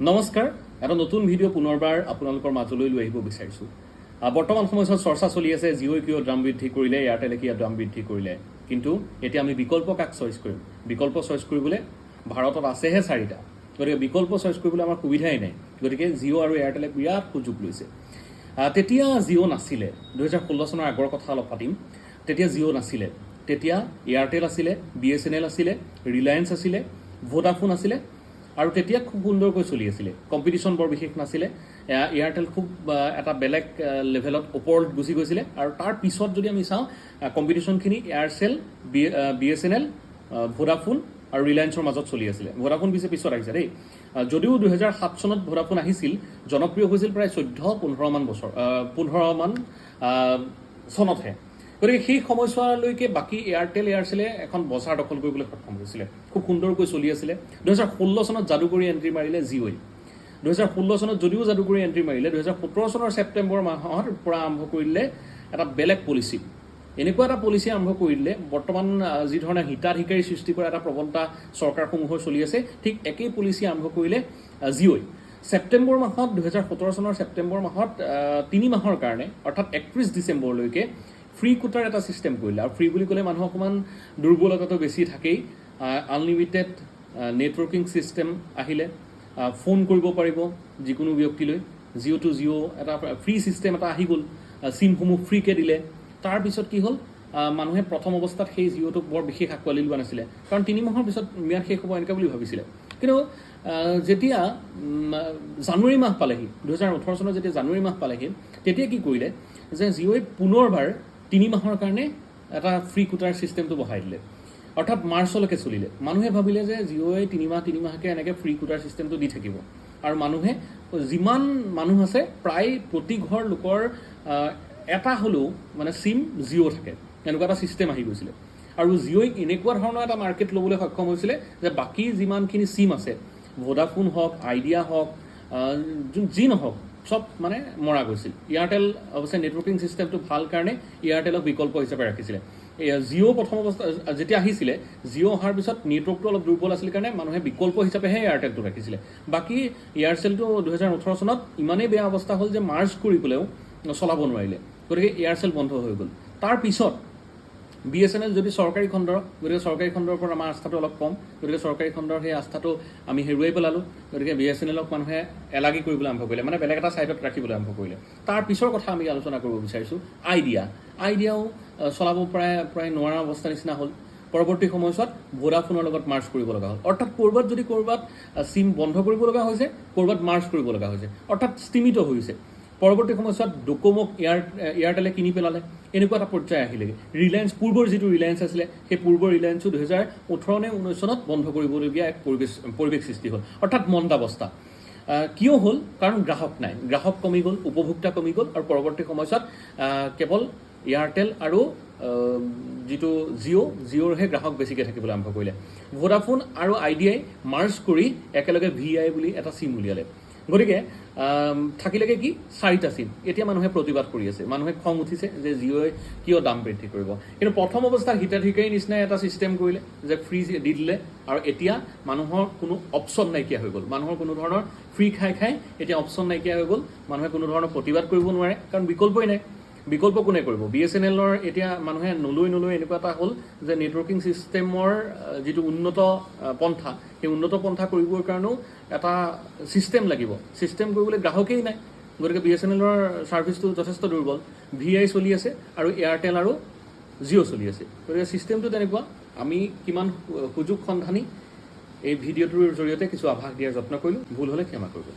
নমস্কাৰ। এটা নতুন ভিডিঅ' পুনৰবাৰ আপোনালোকৰ মাজলৈ লৈ আহিব বিচাৰিছোঁ। বৰ্তমান সময়ছোৱাত চৰ্চা চলি আছে, জিঅ'ই কিয় দাম বৃদ্ধি কৰিলে, এয়াৰটেলে কিয় দাম বৃদ্ধি কৰিলে। কিন্তু এতিয়া আমি বিকল্প কাক চইচ কৰিম? বিকল্প চইচ কৰিবলৈ ভাৰতত আছেহে চাৰিটা। গতিকে বিকল্প চইচ কৰিবলৈ আমাৰ সুবিধাই নাই। গতিকে জিঅ' আৰু এয়াৰটেলে বিৰাট সুযোগ লৈছে। তেতিয়া জিঅ' নাছিলে। 2016 চনৰ আগৰ কথা অলপ পাতিম। তেতিয়া জিঅ' নাছিলে, তেতিয়া এয়াৰটেল আছিলে, বিএছএনএল আছিলে, ৰিলায়েন্স আছিলে, ভোডাফোন আছিলে আৰু তেতিয়া খুব সুন্দৰকৈ চলি আছিলে। কম্পিটিশ্যন বৰ বিশেষ নাছিলে। এয়াৰটেল খুব এটা বেলেগ লেভেলত ওপৰত গুচি গৈছিলে। আৰু তাৰ পিছত যদি আমি চাওঁ, কম্পিটিশ্যনখিনি এয়াৰচেল, বিএছএনএল, ভোডাফোন আৰু ৰিলায়েন্সৰ মাজত চলি আছিলে। ভোডাফোন পিছে পিছত আহিছে দেই। যদিও 2007 চনত ভোডাফোন আহিছিল, জনপ্ৰিয় হৈছিল প্ৰায় 14-15মান বছৰ, 15মান চনতহে। গতিকে সেই সময়ছোৱালৈকে বাকী এয়াৰটেল, এয়াৰচেলে এখন বজাৰ দখল কৰিবলৈ সক্ষম হৈছিলে। খুব সুন্দৰকৈ চলি আছিলে। 2016 চনত যাদুকৰী এণ্ট্ৰি মাৰিলে জিঅ'ই। 2016 চনত যদিও যাদুকৰী এণ্ট্ৰি মাৰিলে, 2017 চনৰ ছেপ্টেম্বৰ মাহৰ পৰা আৰম্ভ কৰি দিলে এটা বেলেগ পলিচি। এনেকুৱা এটা পলিচি আৰম্ভ কৰি দিলে, বৰ্তমান যি ধৰণে হিতাধিকাৰী সৃষ্টি কৰা এটা প্ৰৱণতা চৰকাৰসমূহৰ চলি আছে, ঠিক একেই পলিচি আৰম্ভ কৰিলে জিঅ'ই। ছেপ্টেম্বৰ মাহত, 2017 চনৰ ছেপ্টেম্বৰ মাহত 3 মাহৰ কাৰণে, অৰ্থাৎ 31 ডিচেম্বৰলৈকে ফ্ৰী কোটাৰ এটা ছিষ্টেম কৰিলে। আৰু ফ্ৰী বুলি ক'লে মানুহ অকণমান দুৰ্বলতাটো বেছি থাকেই। আনলিমিটেড নেটৱৰ্কিং ছিষ্টেম আহিলে, ফোন কৰিব পাৰিব যিকোনো ব্যক্তিলৈ, জিঅ' টু জিঅ' এটা ফ্ৰী ছিষ্টেম এটা আহি গ'ল। চিমসমূহ ফ্ৰীকৈ দিলে। তাৰপিছত কি হ'ল? মানুহে প্ৰথম অৱস্থাত সেই জিঅ'টোক বৰ বিশেষ আঁকোৱালি লোৱা নাছিলে, কাৰণ 3 মাহৰ পিছত ম্যাদ শেষ হ'ব এনেকুৱা বুলি ভাবিছিলে। কিন্তু যেতিয়া জানুৱাৰী মাহ পালেহি, 2018 চনত যেতিয়া জানুৱাৰী মাহ পালেহি, তেতিয়া কি কৰিলে যে জিঅ'ই পুনৰবাৰ 3 মাহৰ কাৰণে এটা ফ্ৰী কোটাৰ ছিষ্টেমটো বঢ়াই দিলে, অৰ্থাৎ মাৰ্চলৈকে চলিলে। মানুহে ভাবিলে যে জিঅ'ই 3 মাহ 3 মাহকৈ এনেকৈ ফ্ৰী কোটাৰ ছিষ্টেমটো দি থাকিব। আৰু মানুহে, যিমান মানুহ আছে, প্ৰায় প্ৰতি ঘৰ লোকৰ এটা হ'লেও মানে চিম জিঅ' থাকে, এনেকুৱা এটা ছিষ্টেম আহি গৈছিলে। আৰু জিঅ'ই এনেকুৱা ধৰণৰ এটা মাৰ্কেট ল'বলৈ সক্ষম হৈছিলে যে বাকী যিমানখিনি চিম আছে, ভোডাফোন হওক, আইডিয়া হওক, যোন যি নহওক, চব মানে মৰা গৈছিল। এয়াৰটেল অৱশ্যে নেটৱৰ্কিং ছিষ্টেমটো ভাল কাৰণে এয়াৰটেলক বিকল্প হিচাপে ৰাখিছিলে। এয়া জিঅ' প্ৰথম অৱস্থা যেতিয়া আহিছিলে, জিঅ' অহাৰ পিছত নেটৱৰ্কটো অলপ দুৰ্বল আছিল কাৰণে মানুহে বিকল্প হিচাপেহে এয়াৰটেলটো ৰাখিছিলে। বাকী এয়াৰচেলটো 2018 চনত ইমানেই বেয়া অৱস্থা হ'ল যে মাৰ্জ কৰি পেলাইও চলাব নোৱাৰিলে। গতিকে এয়াৰচেল বন্ধ হৈ গ'ল। তাৰপিছত বিএছএনএল যদি চৰকাৰী খণ্ডৰ, গতিকে চৰকাৰী খণ্ডৰ ওপৰত আমাৰ আস্থাটো অলপ কম। গতিকে চৰকাৰী খণ্ডৰ সেই আস্থাটো আমি হেৰুৱাই পেলালোঁ। গতিকে বিএছএনএলক মানুহে এলাগী কৰিবলৈ আৰম্ভ কৰিলে, মানে বেলেগ এটা ছাইডত ৰাখিবলৈ আৰম্ভ কৰিলে। তাৰ পিছৰ কথা আমি আলোচনা কৰিব বিচাৰিছোঁ আইডিয়া। আইডিয়াও চলাব প্ৰায় প্ৰায় নোৱাৰা অৱস্থা নিচিনা হ'ল। পৰৱৰ্তী সময়ছোৱাত ভোডাফোনৰ লগত মাৰ্জ কৰিব লগা হ'ল। অৰ্থাৎ ক'ৰবাত যদি ক'ৰবাত চিম বন্ধ কৰিব লগা হৈছে, ক'ৰবাত মাৰ্জ কৰিব লগা হৈছে, অৰ্থাৎ স্তিমিত হৈছে। পৰৱৰ্তী সময়ছোৱাত ডকোমক এয়াৰটেলে কিনি পেলালে, এনেকুৱা এটা পৰ্যায় আহিলেগৈ। ৰিলায়েন্স, পূৰ্বৰ যিটো ৰিলায়েন্স আছিলে, সেই পূৰ্বৰ ৰিলায়েন্সো 2018 নে 19 চনত বন্ধ কৰিবলগীয়া এক পৰিৱেশ সৃষ্টি হ'ল, অৰ্থাৎ মন্দাৱস্থা। কিয় হ'ল? কাৰণ গ্ৰাহক নাই, গ্ৰাহক কমি গ'ল, উপভোক্তা কমি গ'ল। আৰু পৰৱৰ্তী সময়ছোৱাত কেৱল এয়াৰটেল আৰু যিটো জিঅ', জিঅ'ৰহে গ্ৰাহক বেছিকৈ থাকিবলৈ আৰম্ভ কৰিলে। ভোডাফোন আৰু আইডিয়াই মাৰ্জ কৰি একেলগে ভিআই বুলি এটা চিম উলিয়ালে। গতিকে থাকিলেগে কি? চাৰিটা চিম। এতিয়া মানুহে প্ৰতিবাদ কৰি আছে, মানুহে খং উঠিছে যে জিঅ'ই কিয় দাম বৃদ্ধি কৰিব। কিন্তু প্ৰথম অৱস্থাত হিতাধিকাৰীৰ নিচিনাই এটা ছিষ্টেম কৰিলে যে ফ্ৰী দি দিলে আৰু এতিয়া মানুহৰ কোনো অপশ্যন নাইকিয়া হৈ গ'ল। মানুহৰ কোনো ধৰণৰ ফ্ৰী খাই খাই এতিয়া অপশ্যন নাইকিয়া হৈ গ'ল। মানুহে কোনো ধৰণৰ প্ৰতিবাদ কৰিব নোৱাৰে, কাৰণ বিকল্পই নাই। বিকল্প কোনে কৰিব? বিএছএনএলৰ এতিয়া মানুহে নলৈ নলৈ এনেকুৱা এটা হ'ল যে নেটৱৰ্কিং ছিষ্টেমৰ যিটো উন্নত পন্থা, সেই উন্নত পন্থা কৰিবৰ কাৰণেও এটা ছিষ্টেম লাগিব। ছিষ্টেম কৰিবলৈ গ্ৰাহকেই নাই। গতিকে বিএছএনএলৰ ছাৰ্ভিচটো যথেষ্ট দুৰ্বল। ভিআই চলি আছে আৰু এয়াৰটেল আৰু জিঅ' চলি আছে। গতিকে ছিষ্টেমটো তেনেকুৱা। আমি কিমান সুযোগ সন্ধানী, এই ভিডিঅ'টোৰ জৰিয়তে কিছু আভাস দিয়াৰ যত্ন কৰিলোঁ। ভুল হ'লে ক্ষমা কৰিব।